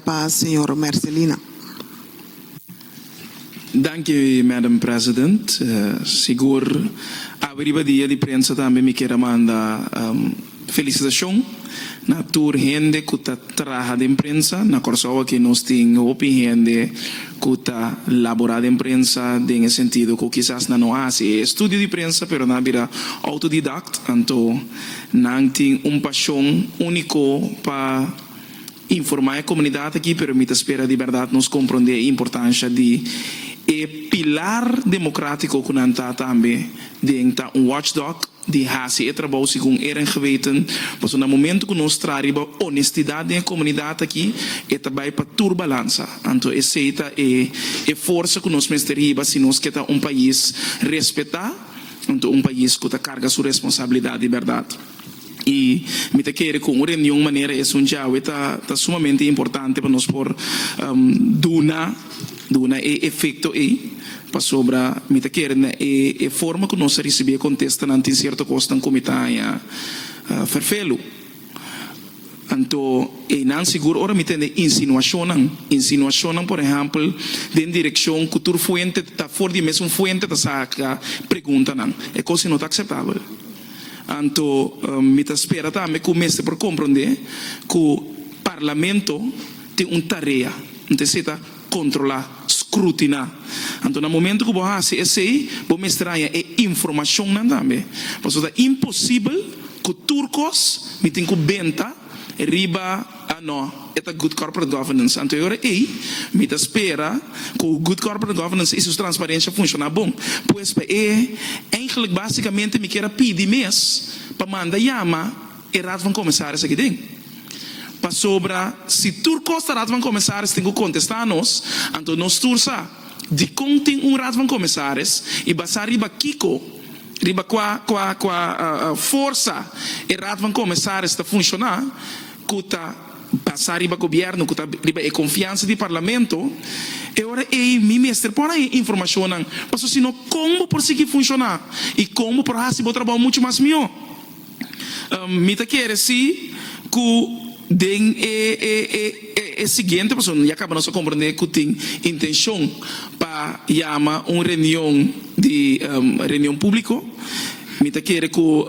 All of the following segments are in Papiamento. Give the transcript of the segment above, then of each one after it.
pa señor Mercelina. Danki Madam President. Sigur awe riba dia di prensa tambe mi kier a manda felicitacion na tur hende cu ta traha den prensa. Na Corsou aki nos tin hopi hende cu ta labora den prensa den e sentido cu kisas nan no a haci e estudio di prensa pero nan a bira autodidact anto nan tin un pasion unico pa informá e komunidat aki, pero mi ta spera di bèrdat nos komprondé e importansha di e pilar demokratiko ku nan ta tambe den ta un watchdog di hasi e trabou segun eer en geweten, pasobra na momento ku nos traha riba honestidat den e komunidat aki e ta bai pa tur balansa. Anto esei ta e e forsa ku nos mester hiba si nos ke ta un pais respetá, anto un pais ku ta karga su responsabilidat di bèrdat. I mi ta kere ku un reunion manera esun djawe ta ta sumamente importante pa nos por duna duna e efekto ei, pasobra mi ta kere na e e forma ku nos a risibí e kontestanan tin sierto kosnan ku mi ta haña ferfelu. Anto einan sigur ora mi tende insinuashonnan, insinuashonnan por ehèmpel den direkshon ku tur fuente ta for di e mesun fuente ta saka preguntanan, e kos ei no ta akseptabel. Anto mi ta spera tambe ku mester por komprondé ku Parlamento tin un tarea, anto esei ta kontrolá, skrutiná. Anto na momento ku bo hasi esei, bo mester haña e informashonnan tambe, pasobra ta imposibel ku tur kos mi tin ku benta riba. Ah no, e ta good corporate governance. Anto e ora ei mi ta spera ku good corporate governance i su transparencia funciona bon. Pues pa e eigenlijk basicamente mi kier a pidi mes pa manda yama e Raad van Commissaris aki den. Pasobra si tur cos ta Raad van Commissaris tin cu contesta nos, anto nos tur sa dicon tin un Raad van Commissaris i basa riba kico, riba cua cua cua forsa e Raad van Commissaris ta funciona. ku ta basá riba gobièrnu, ku ta riba e konfiansa di parlamento, e ora ei mi mester por haña e informashonnan, pasobra si no kon bo por sigui funshoná i kon bo por hasi bo trabou muchu mas mihó? Mi ta kere si ku den e e e e siguiente, pasobra ya kaba nos a komprondé ku tin intenshon pa yama un reunion di reunion públiko. Mi ta kere ku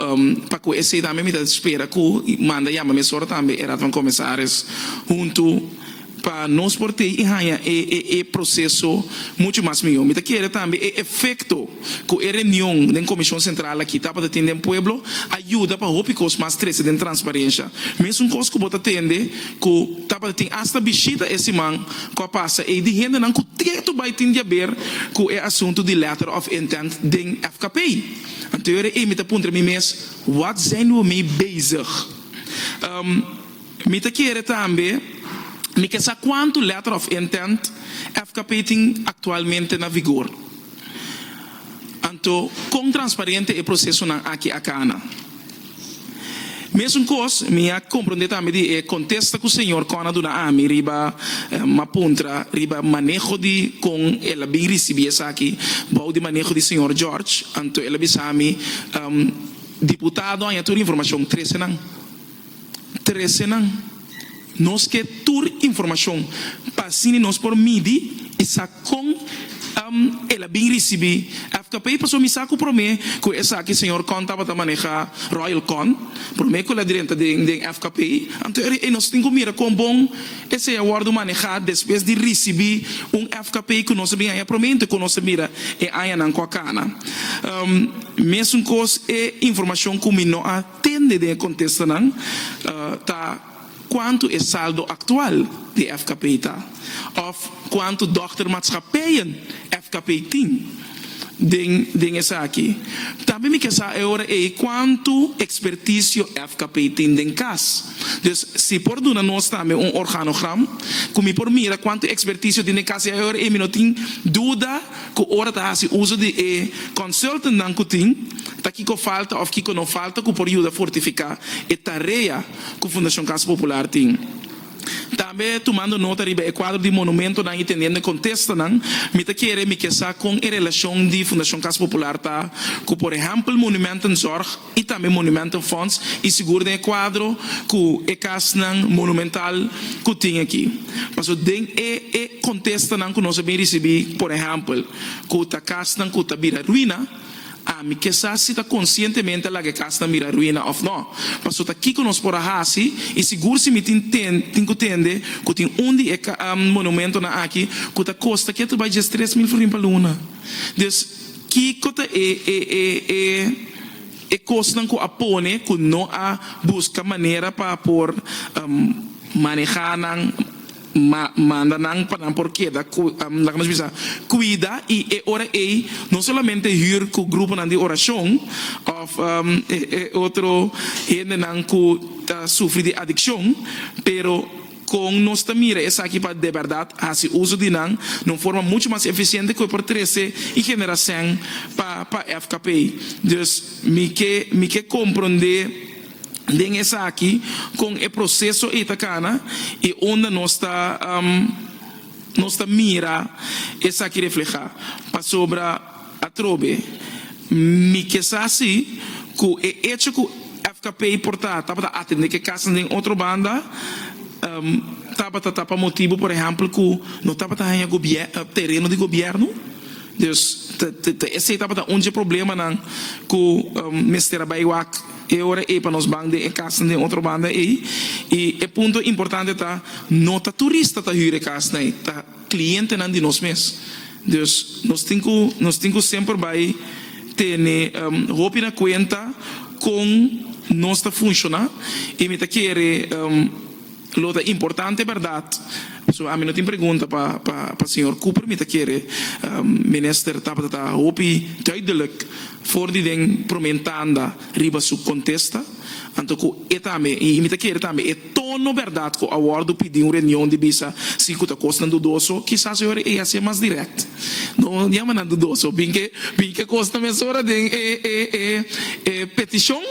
pa ku esei tambe mi ta spera ku manda yama mesora tambe e Raad van Commissaris huntu pa nos por tei i haña e e e proseso muchu mas mihó. Mi ta kere tambe e efekto ku e reunion den Komishon Sentral aki tabata tin den pueblo a yuda pa hopi kos mas trese den transparensha. Mesun kos ku bo ta tende ku tabata tin asta bishita e siman ku a pasa ei di hendenan ku tetu bai tin di haber ku e asuntu di letter of intent den FKP. Anto e ora ei mi ta puntra mi mes, Wat zijn we mee bezig? Mi ta kere tambe mi ke sa kuantu letter of intent FKP tin aktualmente na vigor. Anto kon transparente e prosesonan aki a kana? Mesun kos, mi a komprondé tambe di e kontesta ku señor Con a duna ami riba m'a puntra riba maneho di kon el a bin risibí esaki bou di maneho di señor George. Anto el a bisa mi, Diputado a haña tur informashon, trese nan. Trese nan. Nos ke tur informashon pa asina nos por midi i sa kon el a bin risibí FKP pasobra mi sa ku promé ku esaki señor Con tabata manehá Royal Con promé ku el a drenta den den FKP anto e nos tin ku mira kon bon esei a wòrdu manehá despues di risibí un FKP ku nos a bin haña promé anto ku nos a mira e añanan ku a kana. Mesun kos e informashon ku mi no a tende den e kontestanan ta kuantu e saldo aktual di FKP ta òf kuantu dochtermaatschappijen FKP tin den den esaki. Tambe mi ke sa e ora ei kuantu ekspertisio FKP tin den kas. Dus si por duna nos tambe un organogram ku mi por mira kuantu ekspertisio tin den kas i e ora ei mi no tin duda ku ora ta hasi uso di e consultantnan ku tin, ta kiko falta òf kiko no falta ku por yuda fortifiká e tarea ku Fundashon Kas Popular tin. Tambe tumando nota riba e kuadro di monumentonan i tendiendo e kontestanan, mi ta kere mi ke sa kon e relashon di Fundashon Kas Popular ta ku por ehèmpel Monumentenzorg i tambe Monumentenfonds i sigur den e kuadro ku e kasnan monumental ku tin aki. Paso den e e kontestanan ku nos a bin risibí por ehèmpel ku ta kasnan ku ta bira ruina, Ami ke sa si ta konsientemente a laga e kasnan bira ruina òf nò. Paso ta kiko nos por a hasi, i sigur si mi tin tin ku tende ku tin un di e monumentonan aki ku ta kosta ketu bai 13 mil florin pa luna. Dus, kiko ta e e e e e kosnan ku a pone ku no a buska manera pa por manehá nan? Ma manda nan pa nan por keda ku, laga nos bisa, kuida i e ora ei no solamente hür ku gruponan di orashon òf e otro hendenan ku ta sufri di adikshon, pero kon nos ta mira esaki pa de bèrdat hasi uso di nan na un forma muchu mas efisiente ku e por trese i genera sèn pa pa FKP. Dus mi ke mi ke komprondé. Den esaki kon e proseso ei ta kana i unda nos ta nos ta mira esaki reflehá. Pasobra atrobe mi ke sa si ku e echo ku FKP por ta tabata atendé ku e kasnan den otro banda tabata ta pa motibu por ehèmpel ku no tabata haña tereno di gobièrnu. Dus ta esei tabata un dje problemanan ku mester a bai wak e ora ei pa nos ban den e kasnan den otro banda ei. I e punto importante ta no ta turista ta hür e kasnan ei, ta klientenan di nos mes. Dus nos tin ku nos tin ku semper bai tene hopi na kuenta kon nos ta funshoná i mi ta kere lo ta importante bèrdat. Pasobra ami no tin pregunta pa pa pa señor Cooper, mi ta kere minister tabata ta hopi duidelijk for di den prome tanda riba su kontesta, anto ku e tambe i mi ta kere tambe e tono bèrdat ku a wòrdu pidi un reunion di bisa si ku ta kosnan dudoso, kisas e ora ei a ser mas dirèkt. No yama nan dudoso, bin ke bin ke kosnan mesora den e e e e petishon,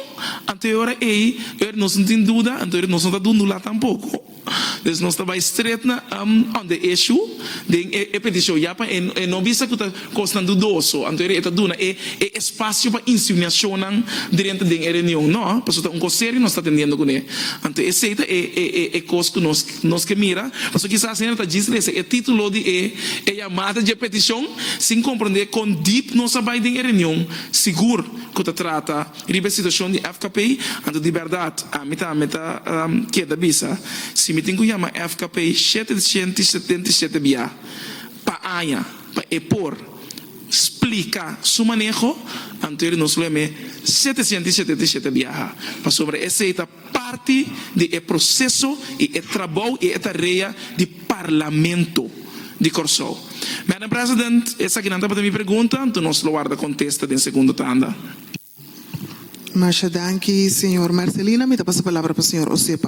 anto e ora ei e ora nos no tin duda, anto e ora nos no ta dundulá tampoko. Dus nos ta bai straight na on the issue den e peticion ya pa e no bisa cu ta cosnan dudoso anto e ta duna e espacio pa insinuacionnan drenta den e reunion no pasobra ta un cos serio nos ta atendiendo cune anto esey ta e e cos cu nos nos ke mira pasobra kisas hende ta djis lesa e titulo di e e yamada dje peticion sin comprende con deep nos a bai den e reunion sigur cu ta trata Riba e situashon di FKP, anto di bèrdat ami tambe ta keda bisa, si mi tin ku yama FKP 777 bia pa aña pa e por splika su maneho, anto eri nos lo yam'é 777 biaha, pasobra esei ta parti di e proseso i e trabou i e tarea di Parlamento di Kòrsou. Madam President, esakinan tabata mi pregunta, anto nos lo warda kontesta den segundo tanda. Masha danki, señor Marcelina. Mi ta pasa palabra pa señor Osepa.